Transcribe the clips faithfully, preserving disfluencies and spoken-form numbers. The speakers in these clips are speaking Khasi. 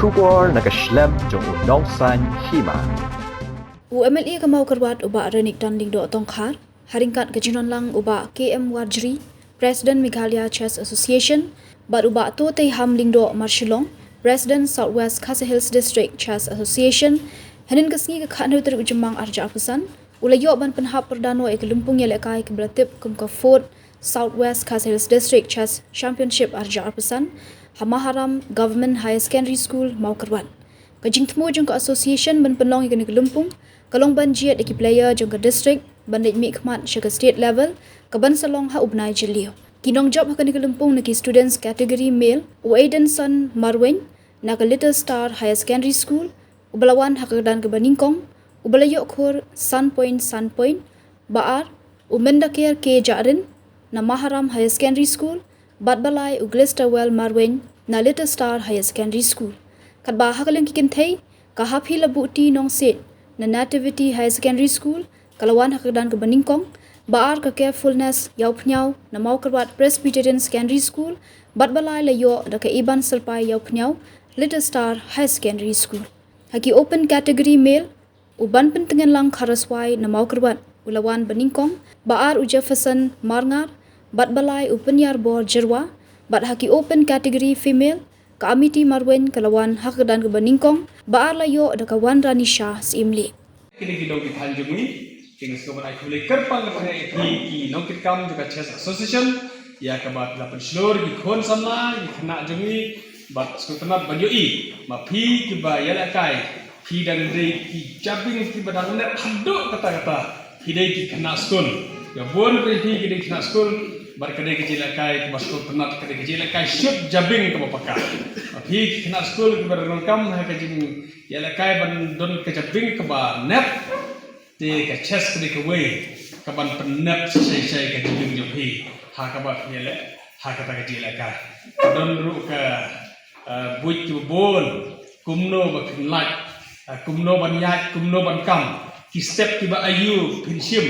Khubor na ka shlem jong u Nongsaiñ Hima. U M L A ka Mawkyrwat u Bah Renikton Lyngdoh Tongkhar, ha ryngkat ka jingdonlang u Bah K M Warjri, President Meghalaya Chess Association, bad u Bah Toteiham Lyngdoh Marshillong, President South West Khasi Hills District Chess Association, hynnin ka sngi ka khathynriew tarik u Jymmang arhajar arphew san, u la ïoh ban pynhap pyrda noh ïa ka lympung ïalehkai kaba la tip kum ka Fourth South West Khasi Hills District Chess Championship arhajar arphew san, ha Maharam Government Higher Secondary School, Mawkyrwat. Ka jingthmu jong ka association ban pynlong ïa kane ka lympung ka long ban jied ïa ki player jong ka district ban leit mihkhmat sha ka state level, kaban sa long ha u bnai Jylliew. Ki nongjop ha kane ka lympung na ki students category male, u Aidenson Marwein na ka Little Star Higher Secondary School, uba la wan ha ka kyrdan kaba nyngkong, uba la ïoh khur san point san point, ba ar, u Mendaker K Jarin na Maharam Higher Secondary School, bad ba lai u Glisterwell Marwein na Little Star Higher Secondary School. Katba ha ka liang ki kynthei, ka Haphi Labuhti Nongsiej na Nativity Higher Secondary School ka la wan ha ka kyrdan kaba nyngkong, ba ar ka Carefulness Ïawphniaw na Mawkyrwat Presbyterian Secondary School, bad ba lai la ïoh da ka Iban Syrpai Ïawphniaw, Little Star Higher Secondary School. Ha ki open category male, u Banpyntngenlang Kharaswai na Mawkyrwat u la wan ba nyngkong, ba ar u Jefferson Marngar, bad ba lai u Pynïarbor Jyrwa, bad ha ki open category female, ka Amity Marwein ka la wan ha ka kyrdan kaba nyngkong, ba ar la ïoh da ka Wanrani Shah Syiemlieh. Kine ki long ki thaiñ jong ngi, ki ngi sngewbha ban ai khublei kyrpang kyrpang ïa phi ki nongkitkam jong ka Chess Association, ïa kaba phi la pynshlur ki khun samla, ki khynnah jong ngi, bad sngewtynnat ban ïohi ma phi kiba ïalehkai, phi dang dei ki jabieng kiba dang nep haduh katta katta. Phi dei ki khynnah skul. Ïa bun ruh phi ki dei khynnah skul, bad ka dei ka jingïalehkai kaba sngewtynnat, ka dei ka jingïalehkai shut jabieng kaba paka. Ma phi ki khynnah skul kiba dang donkam ha ka jingïalehkai ban don ka jabieng kaba nep, te ka chess ka dei kawei kaban pynnep shai shai ka jabieng jong phi ha kaba phi ïaleh ha kata ka jingïalehkai. Ka don ruh ka, ah, buit kiba bun, kumno ba phin lait, ah, kumno ban ïaid, kumno ban kam, ki step kiba aïu phin shim,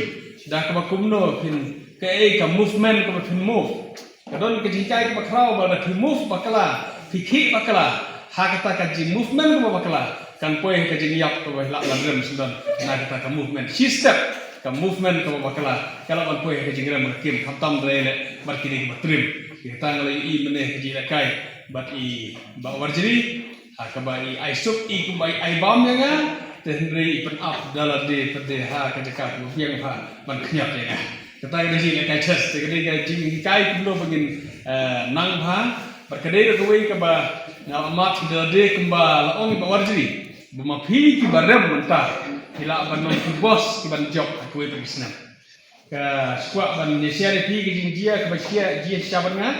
da kaba kumno phin, kaei ka movement kaba phin move. Ka don ka jinghikai kaba khraw ba lada phi move bakla, phi khih bakla ha kata ka jing movement kaba bakla, kan poi ha ka jingïap kaba lah ban rem sngewdon na kata ka movement. Shi step ka movement kaba bakla ka lah ban poi ha ka jingrem ka kim, khamtam da lei leh bad kine kiba trim. Kata nga la ïohi mynne ha ka jingïalehkai bad i Bah Warjri, ha kaba i ai suk, i kumba i ai bam ïa nga, te hynrei i pynap da lade pat de ha ka jaka kaba biang bha ban khñiot ïa nga. Kata ka dei ka jingïalehkai chess, te ka dei ka jinghikai kumno ba ngin, eh, nang bha. Bad ka dei ruh kawei kaba nga la mad da lade kumba la ong i Bah Warjri, ba ma phi kiba rem mynta phi lah ban long ki boss kiban jop ha kawei pat ki snem. Ka shu kwah ban ïa share ïa phi ka jingjia kaba shia, jia shisha bad nga.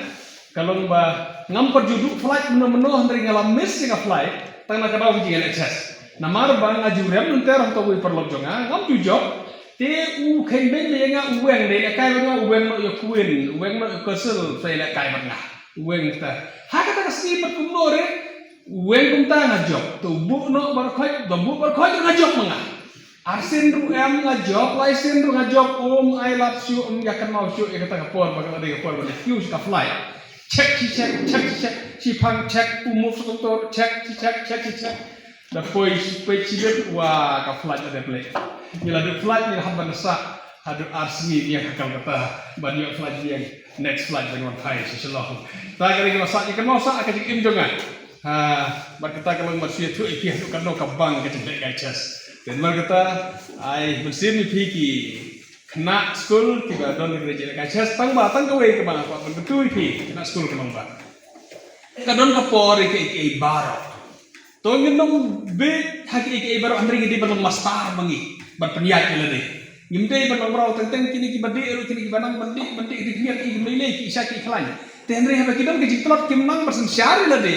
Ka long ba ngam pat ju duh flight mynno mynno, hynrei nga la miss ïa ka flight tang na ka daw ka jingïaleh chess. Namar ba nga ju rem lynter hangto wei paralok jong nga, ngam ju jop. Te u kheiñ beiñ ïa nga, u weng, dei lehkai bad nga, u weng noh ïa queen, u weng noh ïa castle, te lehkai bad nga. U weng te ha kata ka sngi pat kumno re, u weng kumta, nga jop. Te u buh noh baroh khoit, da buh baroh khoit nga jop ma nga. Arsien ruh em nga jop, laisien ruh nga jop, um ai lad shuh, um ïa kynmaw shuh ïa kata ka por ba ka la dei ka por ba la kiew sha ka flight. Check shi check, check shi check, shi phang check, u move sha kumto, check shi check, check shi check. Da poi shi peit shi bit, wa ka flight la dep leh. Ngi la duh flight, ngi la hap ban sah haduh ar sngi ngi ïa ka Kolkata ban ïoh flight biang, next flight ban wan phai sha Shillong. Ta ka dei kaba sah, ïa kynmaw sah ka jingim jong nga. Ha, bad kata ka long ban shu ïathuh ïa phi haduh katno ka bang ka jinglehkai chess. Te namar kata ai mynsiem ïa phi ki khynnah skul kiba don ka jinglehkai chess, tang ba tang kawei kaba nga kwah ban kyntu ïa phi khynnah skul ka long ba ka don ka por ïa kiei kiei baroh. To ngin ym bit ha kiei kiei baroh, hynrei ngi dei ban long master ma ngi ban pynïaid ïa lade. Ngim dei ban long mraw teng teng, kine kiba dih ruh, kine kiba nang ban dih ban dih, dih pynïaid ïa ki mlei lei, ki sha ki khlaiñ. Te hynrei haba ki don ka jingtlot kim nang ban synshar ïa lade,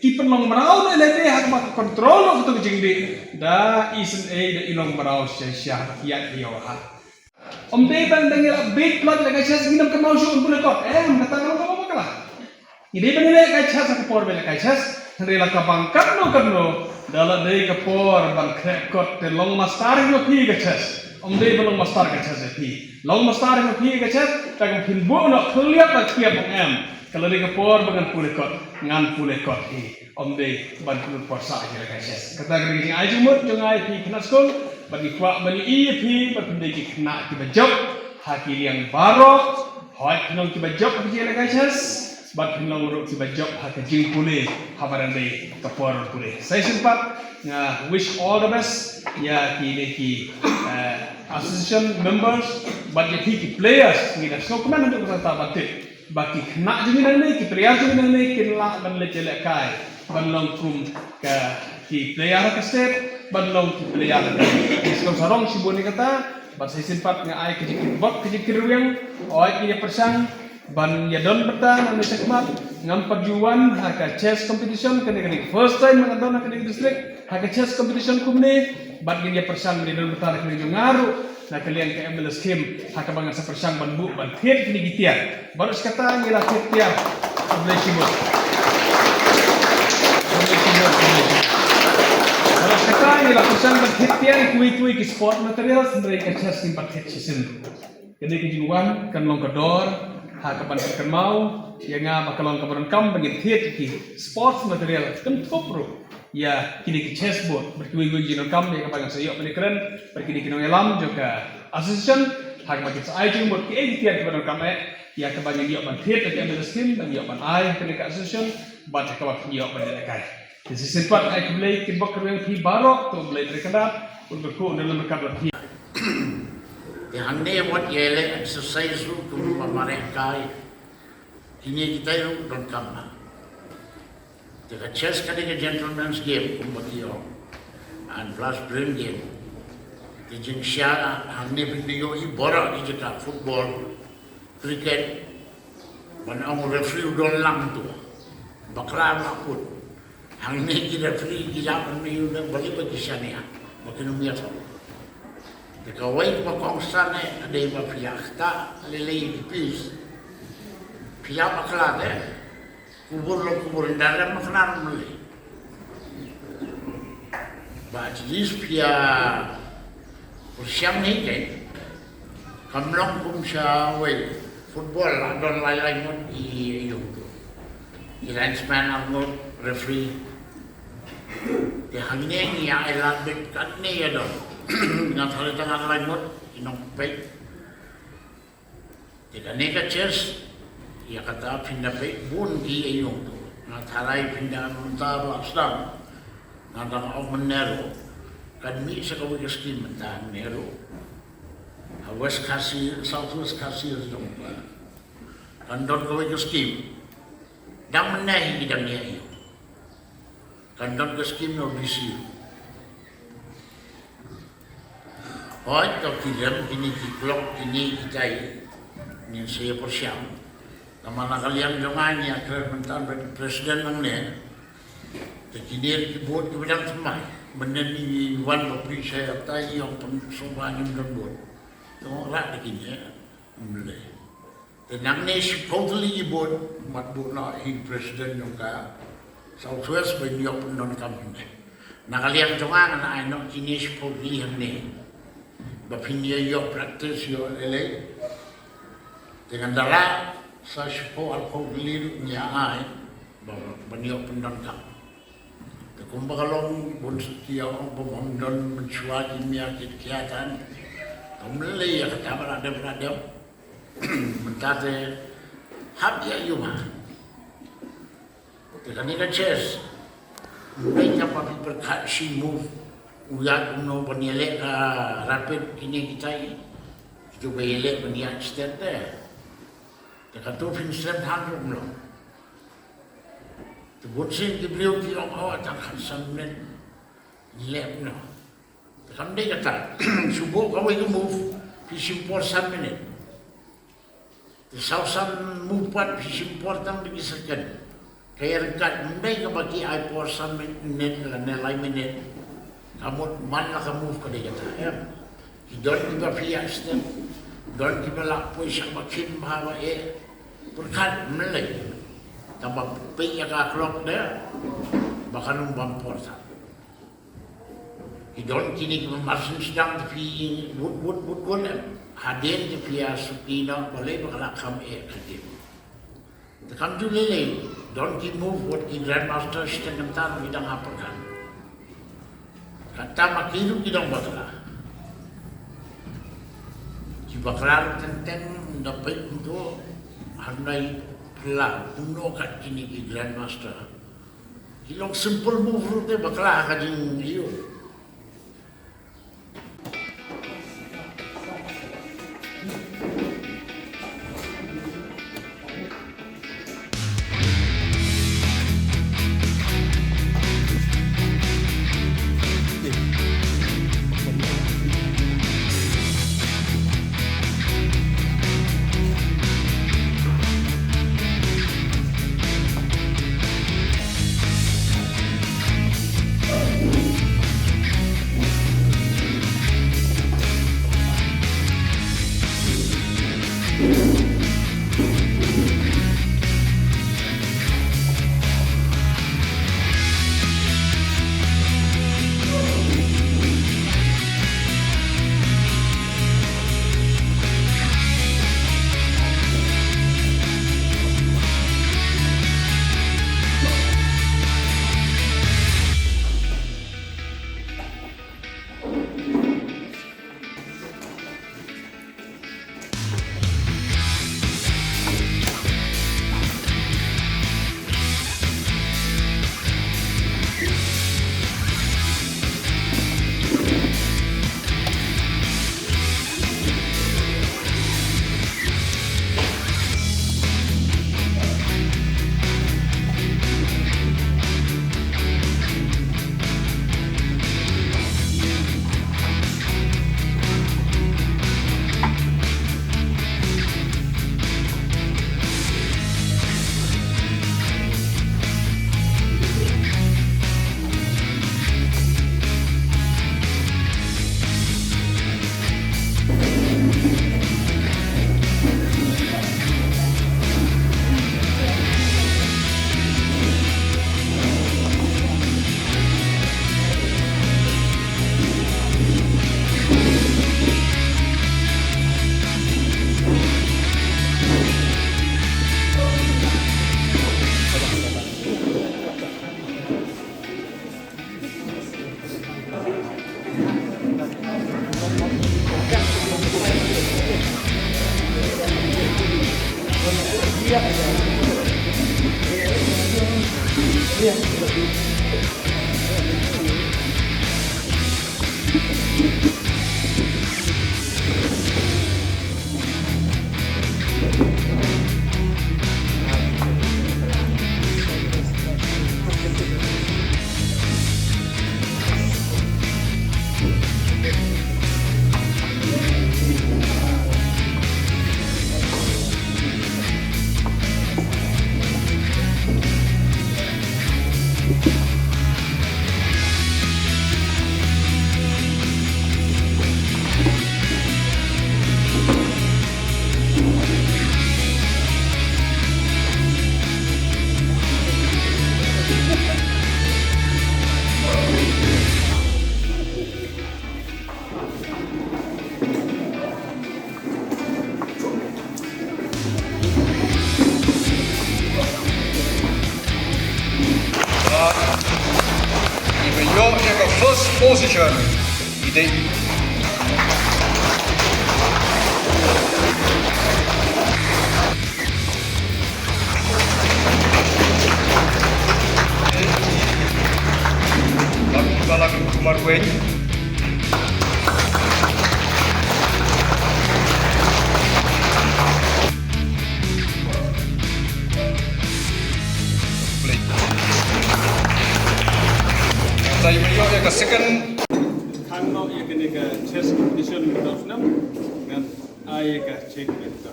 ki pynlong mraw noh ïa lade ha kaba ka control noh kato ka jingdih. Da isynei da i long mraw shisha shisha haba ki ïaid ha ïew ha. Ym dei ban dang ïa la bit plot la ka chess, ngin ym kynmaw shuh un pule kot. Em, kata ka long kaba bakla. Ngi dei ban ïalehkai chess ha ka por ba ïalehkai chess, hynrei la ka bang katno katno da la dei ka por ban khreh kot, te long master hi ma phi ka chess. Ym dei ban long master ka chess ïa phi. Long master hi ma phi ka chess, te ka phin buh noh khlieh ba khlieh ong em. Ka la dei ka por ba ngan pule kot, ngan pule kot hi. Ym dei ban pule por sa ïa la ka chess. Kata ka dei ka jingai jingmut jong nga ïa phi khynnah skul, bad ngi kwah ban ïohi ïa phi, bad phi dei ki khynnah kiba jop ha ki liang baroh, hooid phin long kiba jop ha ka jingïalehkai chess, bad phin long ruh kiba jop ha ka jingpule, haba dang dei ka por pule. Sa shisien pat nga wish all the best ïa kine ki, eh, association members, bad ïa phi ki players, ngi da sngewkmen haduh katta ba tip ba ki khynnah jong ngi nangne, ki player jong ngi nangne kin lah ban leit ïalehkai ban long kum ka ki player ha ka state, ban long ki player ha ka state. Ngi sngewsarong shibun ïa kata, bad sa shisien pat nga ai ka jingkyrpad, ka jingkyrwiang, hooid ngin ïa pyrshang ban ïa don bynta nangne shakhmat. Ngam pat ju wan ha ka chess competition, kane ka dei ka first time ba ngan don ha kane ka district ha ka chess competition kumne, bad ngin ïa pyrshang ban ïa don bynta na ka liang jong nga ruh, na ka liang ka M L A scheme, ha kaba ngan sa pyrshang ban buh ban thied kine ki tiar. Baroh shi katta ngi la thied tiar. Khublei shibun. Khublei shibun, khublei shibun. Baroh shi katta ngi la pyrshang ban thied tiar kiwei kiwei ki sport materials, hynrei ka chess ngim pat thied shisien. Kane ka jingwan kan long ka dor ha kaban pynkynmaw ïa nga ba ka long kaba donkam ba ngin thied ki sports material kynthup ruh ïa kine ki chessboard bad kiwei kiwei ki jingdonkam ïa kaba ngan sa ïoh ban ïakren bad kine ki nongïalam jong ka association ha kaba kin sa ai jingmut kiei ki tiar kiba donkam eh ïa kaba ngin ïoh ban thied da ka M L A scheme ban ïoh ban ai ha kane ka association bad ha kaba kin ïoh ban ïalehkai. Te sa shisien pat ai khublei, kyrpad kyrwiang ïa phi baroh, to U Blei un kyrkhu, un kyrkhu, un kyrkhu ïa phi. Te hangne wat ïaleh exercise ruh kumba mareh kai. Kine kita ruh donkam bha. Te ka chess ka dei ka gentleman's game kumba ki ong. And plus brain game. Te jingshisha hangne phin ïohi baroh ki jaka football, cricket, ban ong referee u don lang tu. Bakla ba put. Hangne ki referee ki la ban ïohi balei ba ki shaniah. Ba kin ym ïa thaw. Te kawei kaba kongsan eh, ka dei ba phi ïa ktah lei lei ki pis. Phi ïa bakla te. Kubur lo kubur ynda lem ma knar mlei. Ba at least phi ïa pyrshang hi te. Kam long kum shawei football la don lai lai ngut i ïoh tu. I linesman ar ngut referee. Te hangne ngi ïa ai lad beit katne ïa don. Nga tharai tang ar lai ngut i nongpeit. Te kane ka chess, ïa kata phin da peit bun ki ïa ïoh tu. Nga tharai phin da mynta ba sdang. Nga dang ong mynne ruh. Kan mih sa kawei ka scheme mynta mynne ruh. Ha West Khasi, South West Khasi ruh dang. Kan don kawei ka scheme. Dang mynne hi ki dang ïa ïoh. Kan don ka scheme na U B C. Hooid, to ki rem kine ki klok kine kitai. Ngin sa ïa pyrshang. Namar na ka liang jong nga ngi ïa kren mynta bad president nangne. Te kine ki board kiba dang thymmai. Mynne ngi wan ba phi sa ïa tai ïa pyn sngewbha ngim don board. To rat da kine. Ym lei. Te nangne shiphew tylli ki board, mat buh noh hi president jong ka South West ba ïoh pyndonkam hangne. Na ka liang jong nga ngan ai noh kine shiphew tylli hangne. Ba phin ïa ïoh practice ïoh lei lei. Te ngan da rah sa shiphew arphew tylli ruh ngi ïa ai. Ba, ban ïoh pyndonkam. Te kumba ka long bun stia ong ba ym don mynshuwa ki mia ki kiatan. Ym lei ïa kata ba la dep la dep. Mynta te hap ïa ïoh ma. Te kane ka chess. Mynta phi pyrkhat shi move. U ïa kumno ban ïaleh ka rapid kine kitai. Kitu ba ïaleh ban ïa step te. Te katu phin slem than ruh mlong. Te bun sien ki briew ki ong oh tang khatsan minit. Ngi leh noh. Te kam dei kata. Shu buh kawei ka move phi shim por san minit. Te saw san move pat phi shim por tang da ki second. Ka ïa ryngkat ym dei kaba ki ai por san minit lane lai minit. Ka mut man la ka move ka dei kata em. Ki don kiba phi ïa step. Don kiba lah poi sha ba khin bha ba eh. Pyrkhat ym lei. Tang ba peit ïa ka clock de ba kan ym bam por tang. Ki don kine kiba mar syn sdang te phi wut wut wut wut em. Hadien te phi ïa suki noh balei ba ka la kham eh ka dien. Te kam ju lei lei, don ki move wat ki grandmaster shiteng kynta ruh ki dang ha pyrkhat. Kata ma ki ruh ki dang bakla. Ki bakla ruh teng teng da peit kumto, hynrei pla kumno kat kine ki grandmaster. Ki long simple move ruh te bakla ha ka jingïoh. Iba ïoh ïa ka first position. Ide. Bala Kumar Weng. Play. Taï ba ïoh ïa ka second. Khang noh ïa kane ka chess competition mynta u snem. Ngan ai ïa ka check mynta.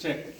Check.